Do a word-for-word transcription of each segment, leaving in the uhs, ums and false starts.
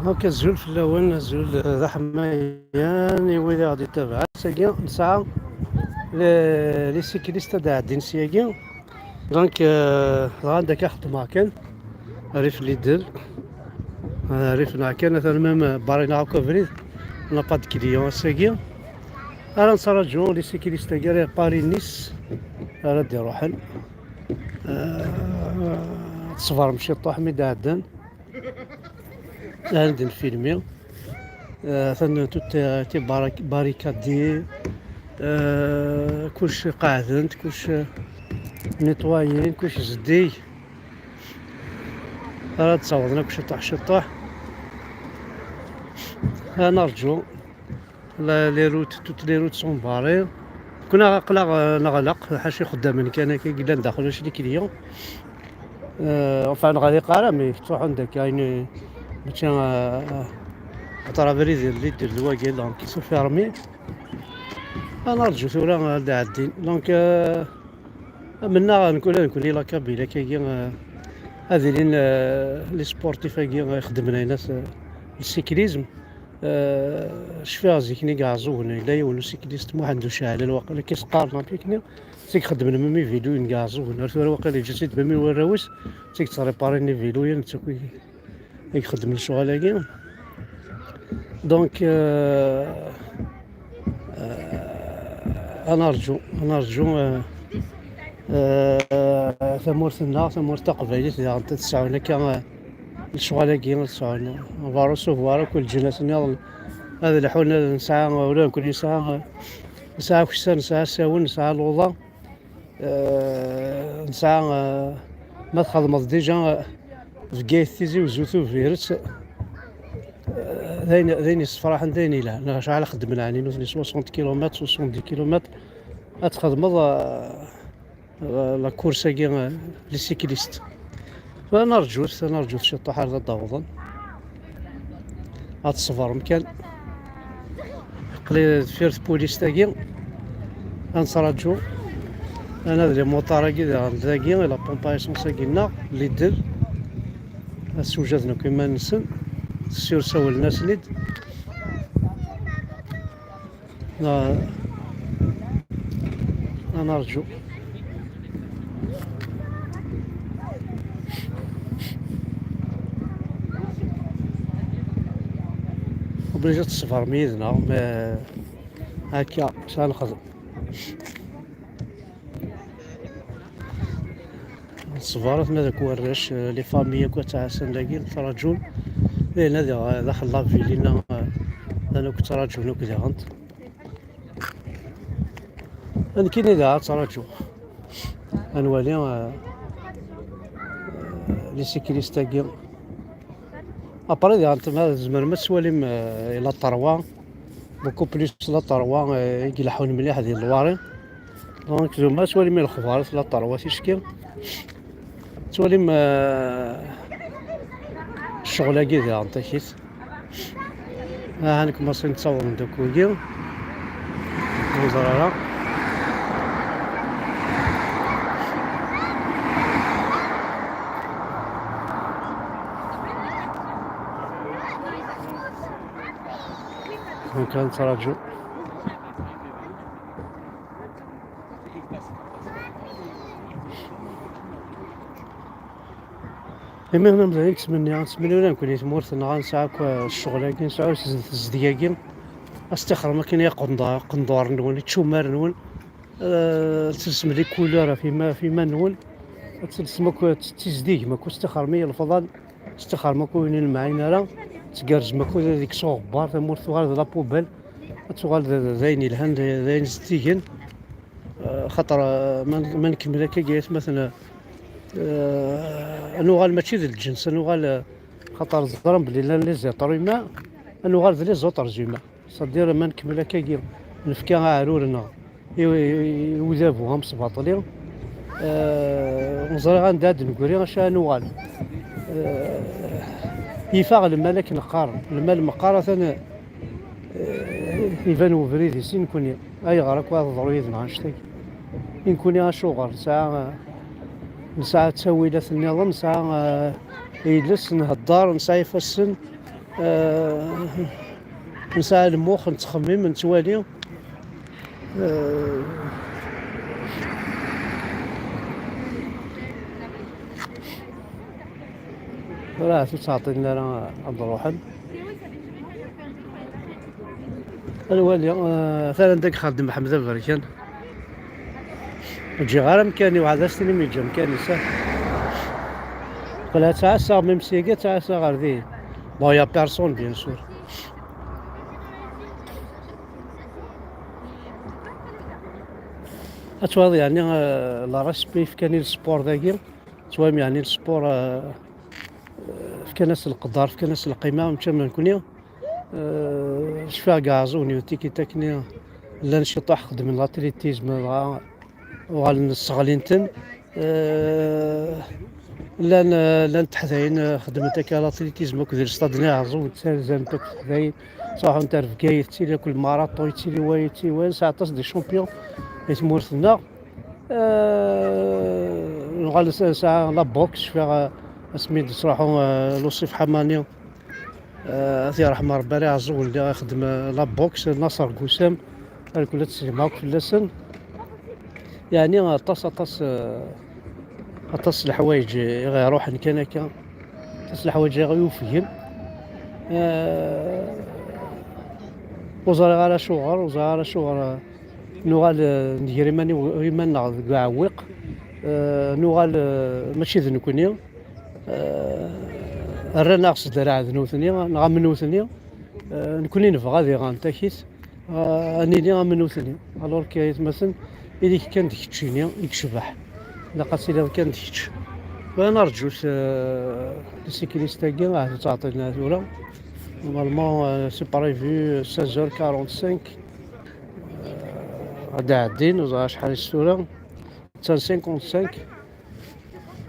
Donc, azul fell-awen, azul, eh, d aḥmayan i wid i ɣ-d-ittabaɛen. Ass-agi nesɛa le- les cyclistes ad d-ɛeddin syagi. Donc, eh, dɣa anda akka xeddmeɣ kan, rrif Lidl, eh, rrif neɣ kan, atan même, eh, barri-neɣ akk abrid, on n'a pas de client ass-agi. Ara nettraǧu les cyclistes-agi ara Paris-Nice ara d-iruḥen. Eh, tṣebrem ciṭuḥ mi d-ɛeddan. Ad nfilmi. Eh, atan tout est barricadé. Eh, kullec qeɛden, kullec nettoyé, kullec zeddig. Ara d-ttawḍen akk ciṭuḥ ciṭuḥ. Ad nerǧu. La- les routes, toutes les routes sont barrées. Kunna aql-aɣ, eh, neɣleq, ḥaca ixeddamen kan akka i yellan daxel, ulac les clients. Euh, enfin, neɣleq ara, mais ttruḥun-d akka, ayen, mačči, euh, xaṭer abrid yelli-d d wagi, donc, ils sont fermés. Ad nerǧu tura ad d-ɛeddin. Donc, euh, amennaɣ, nekkni, nekkni la Kabylie akkagi, euh, ad ilin, euh, les sportifs-agi, euh, ixeddmen ayen, euh, le cyclisme. Euh, cfiɣ zik-nni deg Iɛeẓẓugen, yella yiwen usiklist Muḥend Uceɛlal, waqila akka i s-qqaren, am tikni, zik xeddmen même iviluyen deg Iɛeẓẓugen. Ar tura waqila yeǧǧa-tt-id même i warraw-is, zik ttṛiparin iviluyen, d takk i ixeddmen lecɣal-agi. Donc, euh, euh, ad nerǧu, ad nerǧu, euh, euh, tamurt-nneɣ, tamurt taqbaylit, daɣen ad tesɛun akka, euh, lecɣal-agi, ad sɛun, va recevoir akk leǧnas-nniḍen, ad lḥun, ad nesɛa, ula d nekkni nesɛa, nesɛa akessar, nesɛa asawen, nesɛa luḍa, eh, nesɛa, eh, ma txedmeḍ déjà, eh, Bgayet, Tizi Wezzu, Tubiret, eh, d ayen, d ayen yessefraḥen, d ayen yelhan. Neɣ acḥal xeddmen ɛni nutni soixante kilomètres, soixante-dix kilomètres, ad txedmeḍ, eh, la course-agi, euh, les cyclistes. Ad nerǧut, ad nerǧut ciṭuḥ ar d ad d-awḍen. Ad tṣebrem kan. Aql-i deffir tpulist-agi. Ad nettraǧu. Ad nadi les motards-agi daɣen dagi, la pompe à essence-agi-nneɣ, Lidl. Ad ssewjaden akk iman-nsen. Ssiwsawlen-asen-id. La, la نرجو. Obligé ad tṣebrem yid-neɣ, ma akka, s ad nexdem. Ṣṣber, atma d akk warrac, eh, les familles akk ttɛassan dagi, ttraǧun. Dayen, ad iɣ-, daxel la ville-inna, eh, dan akk ttraǧun akk diɣen. Nekkini daɣ ad ttraǧuɣ. Ad nwali, eh, eh, les cyclistes-agi. Après, diɣen, tzemrem ad twalim, eh, la trois, beaucoup plus la trois, eh, i ileḥḥun mliḥ di Loire. Donc, tzemrem ad twalim i lexbar, la trois ticki. Twalim, eh, ccɣel-agi diɣen, takit. Aha, nekk maṣi nettawḍen-d akk wigi. Ur ẓer ara. Donc, ad nettraǧu. Imi ur nemẓi i nettmenni, nettmenni ula nekkni tmurt-nneɣ ad nesɛu akk, eh, ccɣel-agi, nesɛu s-, tezdeg-agi. Ad s-tixrem akken i aqenḍar-, aqenḍar-nwen, iččumar-nwen. Eh, ad telsem les couleurs ɣef yima-, ɣef yiman-nwen. Ad telsem akk, ad tizdigem akk, ad s-tixrem i yelfeḍan, ad s-tixrem akk win ur nemɛin ara. Tgerrzem akk deg s uɣebbar, tamurt tuɣal d la poubelle. Ad tuɣal d, d, d ayen yelhan, d, d ayen zeddigen. Eh, xaṭer, eh, ma n-, ma nkemmel akkagi, ay atmaten, eh, ad nuɣal mačči d lǧens, ad nuɣal, eh, xaṭer ẓran belli llan les êtres humains, ad nuɣal d les autres humains. C'est-à-dire, ma nkemmel akkagi, nefka aɛrur-nneɣ i, i, i udabu amesbaṭli, eh, ur ẓriɣ anda ad d-negri, acu ad nuɣal. Eh, yif-aɣ lmal akken qqaren. Lmal meqqar, atan, eh, iban webrid-is i nekkni. Ayɣer akk ad teḍru yid-neɣ annect-agi? I nekkni acuɣer? Nesɛa, nesɛa ttawilat nniḍen, nesɛa, eh, iles, nhedder, nesɛa ifassen. Eh, nesɛa lmux, nettxemmim, nettwali. Eh, ur ttɛeṭṭilen ara ad ruḥen. Ad nwali, eh, atan anda i ixeddem Ḥmed Aberkan. Ur ǧǧiɣ ara amkan-iw, ɛad as-tinim yeǧǧa amkan-is, ah. Qel ad ttɛassaɣ, même si yagi ad ttɛassaɣ ɣer dihin. Bon, y a personne, bien sûr. Ad twaliḍ, yeɛni, eh, le respect i fkan i lesport dagi. Twam, yeɛni, lesport, eh, eh, fkan-as leqder, fkan-as lqima, mačči am nekkni. Eh, cfiɣ deg Iɛeẓẓugen-iw tiki-takni llan ciṭuḥ xeddmen l'athlétisme, dɣa uɣalen sseɣlin-ten. Eh, llan, eh, llan teḥdayin, eh, xeddment akka l'athlétisme akked lestad-nni Iɛeẓẓugen, ttarzant akk teḥdayin, ttruḥunt ar Bgayet, ttili akk lmaraṭun, yettili wayeḍ, yettili wayeḍ, nesɛa aṭas de champions di tmurt-nneɣ. Eh, nuɣal s-, nesɛa la boxe, cfiɣ, eh, asmi d-tesruḥu, eh, Lusif Ḥamani, eh, ad t-yerḥem Rebbi, ara iɛeẓẓugen, lliɣ ixeddem, eh, la boxe, Naṣer Gusam, ad kul ad tsellem akk fell-asen. Yeɛni aṭas, aṭas, eh, aṭas n leḥwayeǧ i ɣ-iruḥen kan akka, aṭas n leḥwayeǧ i ɣ-yufgen. Eh, ur ẓriɣ ara acuɣer, ur ẓriɣ ara acuɣer, eh, nuɣal, eh, nger iman-iw-, iman-nneɣ deg uɛewwiq, eh, nuɣal, eh, mačči d nekkni, eh, rran-aɣ s ddreɛ d nutni, neɣ am nutni, eh, nekkni nebɣa diɣen takit, eh, ad nili am nutni. Alors que aytmaten, ili-k kan d keččini i yecbeḥ. Ilaq ad tiliḍ kan d kečč. Bɣan rǧut, eh, lsiklist-agi, ah, ur ttɛeṭṭilen ara tura. Normalement, eh, c'est prévu seize heures quarante-cinq. Eh, ad d-ɛeddin, ur ẓriɣ acḥal i s-tura. Attan cinquante-cinq.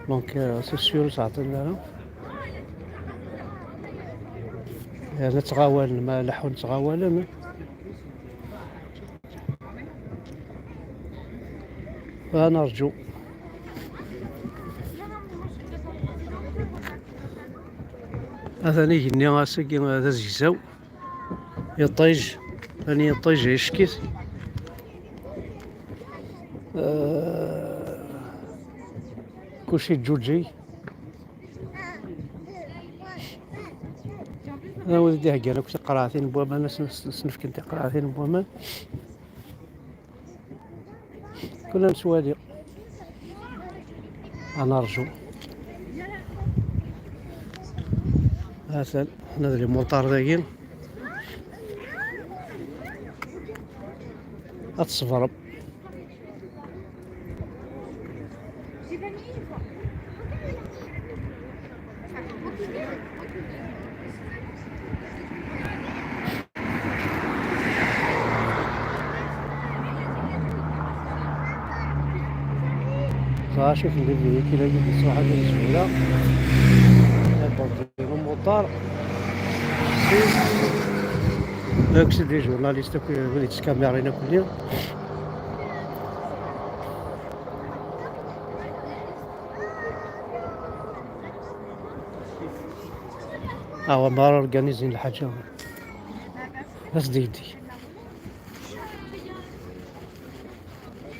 Donc, euh, c'est sûr, ur ttɛeṭṭilen ara. Yerna ttɣawalen, ma leḥḥun ttɣawalen. Ad nerǧu. Atan igenni ass-agi d azegzaw. Iṭij, ani iṭij, ickit. Eh, kuci ǧuǧi. Awid d-iheggan akk tiqraɛtin n waman, as-, as-, as-nefken tiqraɛtin n waman. Kul ad nettwali. Ad nerǧu. Atan, hna d les motards dagi. Ad tṣebrem. Ẓer acu i ten-id-iwwi kra i d-yettruḥ ad yezwira. Abordino motar. Akk si des journalistes akk, wid yettkamerin akk-nni. Awa, ma ara organizin lḥaǧa. As-d-yeddi.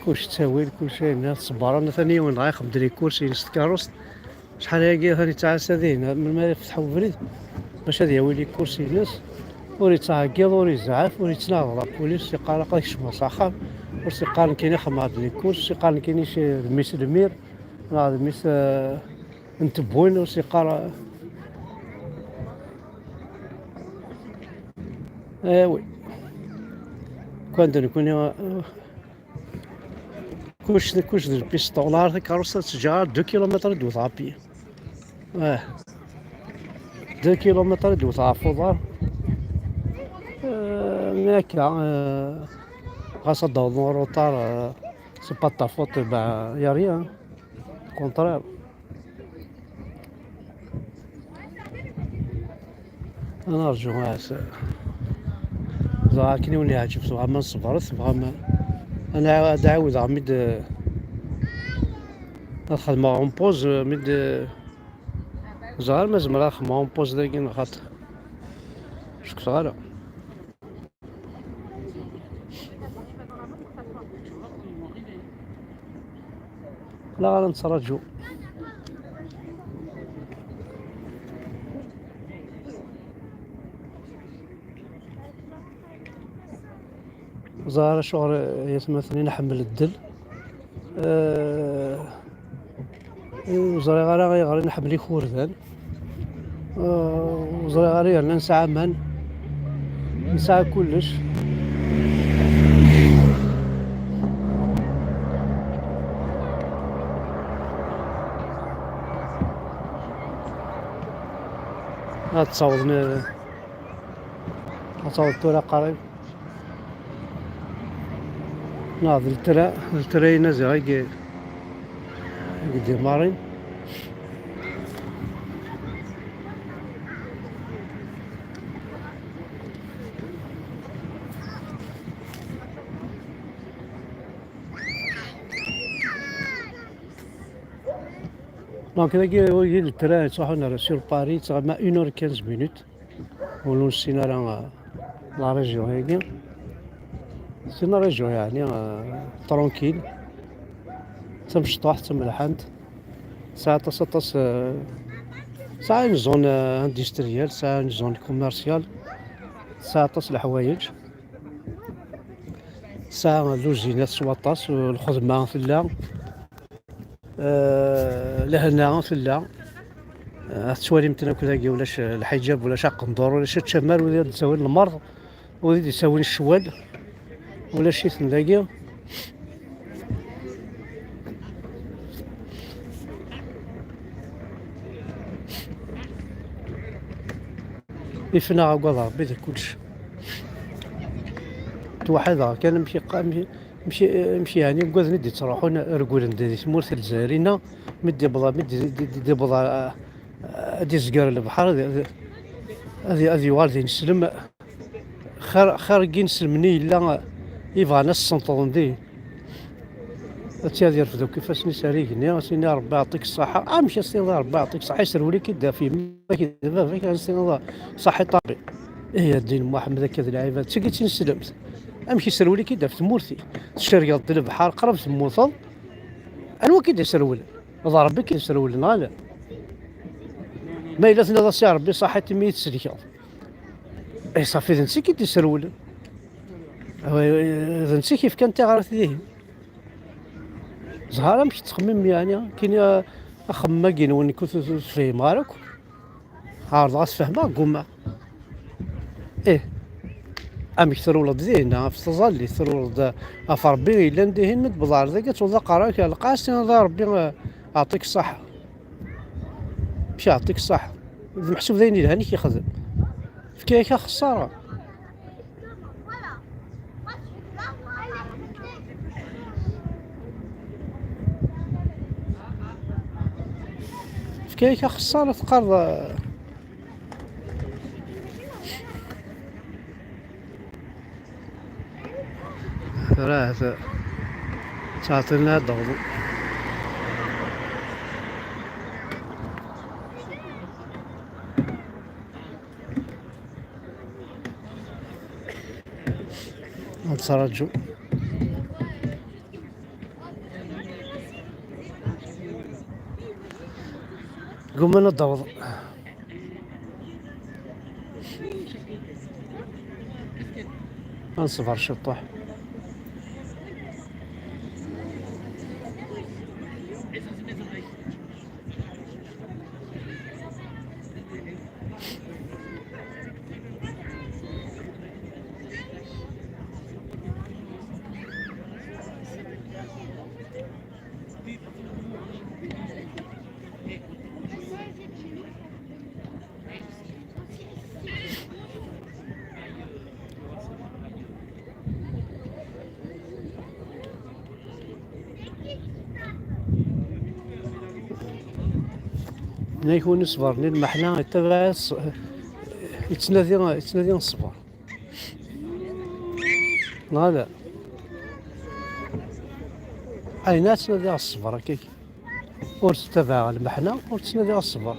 Kullec ttawil, kullec ayen, tṣebber, atan yiwen dɣa ixebbed les courses-ines s tkeṛṛust. Acḥal ayagi atan yettɛassa dihin, melmi ara yefteḥ ubrid, bac ad yawi les courses-ines. Ur yettɛeggiḍ, ur yezɛef, ur yettnaɣ d la police, yeqqar aql-ak kecmeɣ s axxam. Ur s-yeqqar nekkini xedmeɣ-d les courses, ur s-yeqqar nekkini d mmi-s lemir, neɣ d mmi-s, eh, n tebwin, ur s-yeqqar, eh, eh oui. Kan d nekkni, eh, Kullec, kullec d lpista. Wala ar takeṛṛust ad teǧǧa deux kilomètres i d-wteɣ à pied. Ah. Deux kilomètres i d-wteɣ ɣef uḍar. Euh, mais akka, euh, ɣas ad d-awḍen en retard, euh, c'est pas de ta faute, ben, y a rien. Au contraire. Ad nerǧu ass. Ẓer akken i wen-yeɛǧeb, tebɣam ad nṣebret, tebɣam ad nɛa-, ad ɛawdeɣ mi d-, ad xedmeɣ en pause, mi d-, ẓer ma zemreɣ ad xedmeɣ en pause dagi neɣ xaṭi. Kkseɣ ara. La ara nettraǧu. Ẓer acuɣer, ay atmaten, i nḥemmel ddel. Eh, ur ẓriɣ ara ayɣer i nḥemmel ikurdan. Eh, ur ẓriɣ ara yerna nesɛa aman, nesɛa kullec. Ad tawḍen, ad tawḍ tura qrib. Neɣ d letray, d letray-ina ziɣ i i dimarin. Donc, dagi, wagi d letray yettruḥun ar sur Paris, yettɣama une heure quinze minutes. Ur nessin ara, euh, la région-agi. C'est une région, yeɛni, euh, tranquille. D tamecṭuḥt, d tamelḥant. Tesɛa aṭas, aṭas, euh, tesɛa une zone, euh, industrielle, tesɛa une zone commerciale, tesɛa aṭas leḥwayeǧ. Tesɛa luzinat s waṭas, euh, lxedma tella. Eh, lehna tella. Eh, ad tettwalim akk dagi, ulac, eh, lḥiǧab, ulac aqendur, ulac ččamar, wid i d-ittawin lmerḍ, wid i d-ittawin ccwal, ulac-iten dagi. Ifen-aɣ agad Rebbi di kullec. Ttwaḥadeɣ kan amek iqqa-, amek, amek, amek yeɛni ugaden i d-ittruḥun, regglen di tmurt n Lezzayer-inna, mi d-ibḍa, mi d-, d-, d-, d-ibḍa, ah, ad izger lebḥer, ad, ad, ad yuɣal d ineslem. Xir, xir n yineslmen i yella, yebɣan ad s-ssenṭḍen dihin. Ad tt-, ad yerfed akk ifassen-is ar igenni, ad s-yini: "Rebbi iɛeṭṭi-k ṣṣaḥa." Amek ad s-tiniḍ: "Rebbi iɛeṭṭi-k ṣṣaḥa"? Iserwel-ik-id ɣef yemma-k d baba-k, ad s-tiniḍ: "Ṣaḥit a Rebbi"? Ihi a ddin Muḥemmed, akka d lɛibad, d tagi i d tineslemt. Amek iserwel-ik-id ɣef tmurt-ik? Tcergeḍ-d lebḥer, qrib temmuteḍ. Anwa i k-id-iserwlen? D Rebbi i k-id-iserwlen, neɣ ala? Ma yella tenniḍ-as i Rebbi: "Ṣaḥit imi i yi-tsellkeḍ", eh, ṣafi, d netta i k-id-iserwlen. D netta i k-yefkan tiɣrit dihin. Ẓer amek tettxemmim, yeɛni, kini, a-, axemmem-agi-nwen, nekk ur t-, ur t-fhimeɣ ara akk. Ɛerḍeɣ ad t-fehmeɣ, ggumaɣ. Ih. Amek trewleḍ dihin ɣef tẓallit, trewleḍ ɣef Rebbi yellan dihin, mi d-tewwḍeḍ ɣer dagi, ad tewwḍeḍ aqerru-k ɣer lqaɛa, ad s-tiniḍ: "A Rebbi, eh, aɛṭik ṣṣaḥa." Amek aɛṭik ṣṣaḥa? D meḥsub d ayen yelhan i k-yexdem. Fkiɣ-ak axeṣṣar. Fkiɣ-ak axeṣṣar, ad teqqareḍ, tura ahat ttɛeṭṭilen ad d-awḍen. Nettraǧu. Gguman ad d-awḍen. Ad nṣeber ciṭuḥ. Nna-k win iṣebren i lmeḥna, yettabaɛ ṣ-, yettnadi, yettnadi ṣṣber. Neɣ ala? Ayen ad ttnadiɣ ṣṣber, akkagi. Ur ttabaɛeɣ lmeḥna, ur ttnadiɣ ṣṣber.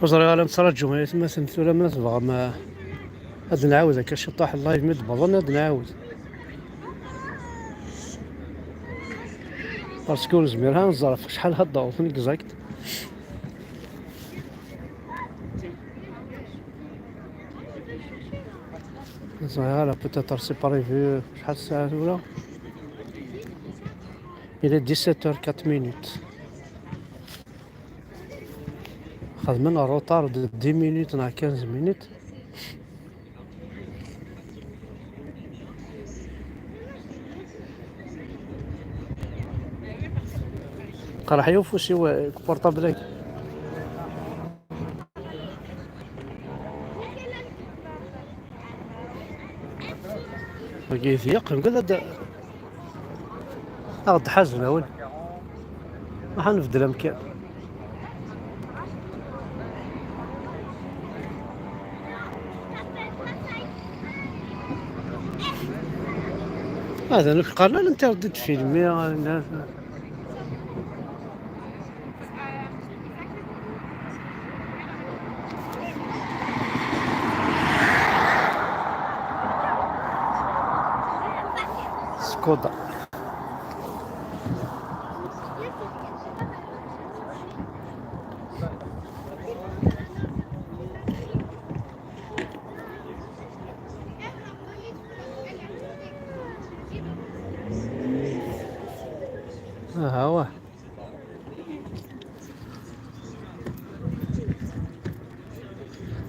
Ur ẓriɣ ara, nettraǧu ay atmaten tura ma tebɣam, eh, ad nɛawed akka ciṭṭaḥ live mi d-wwḍen ad nɛawed. Parce que ur nezmir ara ad nẓer ɣef acḥal ad d-awḍen exact. Ur ẓriɣ ara, peut-être c'est prévu acḥal ssaɛa tura. Il est dix-sept heures quatre minutes. Xedmen retard de dix minutes neɣ quinze minutes. Qerḥ-iyi ufus-iw, eh, deg uportable-agi. Wagi yeḍyeq, mgal ad, ad ɣ-d-ḥazen, awal. Ruḥ ad nbeddel amkan. Hada nekk qqaren-aɣ l'interdit de filmer. Skoda. Aha, wa.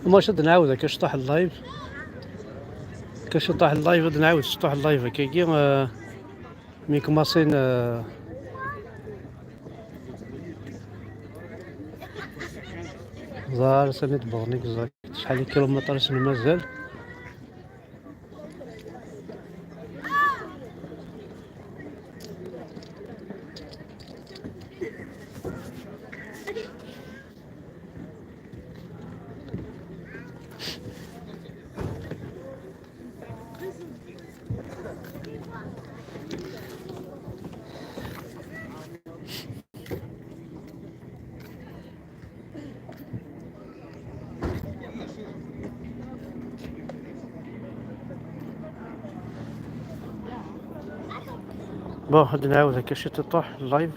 Maca ad nɛawed akka ciṭṭaḥ n live. Akka ciṭṭaḥ n live, ad nɛawed ciṭṭaḥ n live akkagi, eh, mi kmaṣin, eh, ẓer sani d-wwḍen exact. Acḥal n kilumitṛ i sen-mazal? Bon, ad nɛawed akka ciṭuṭuḥ live.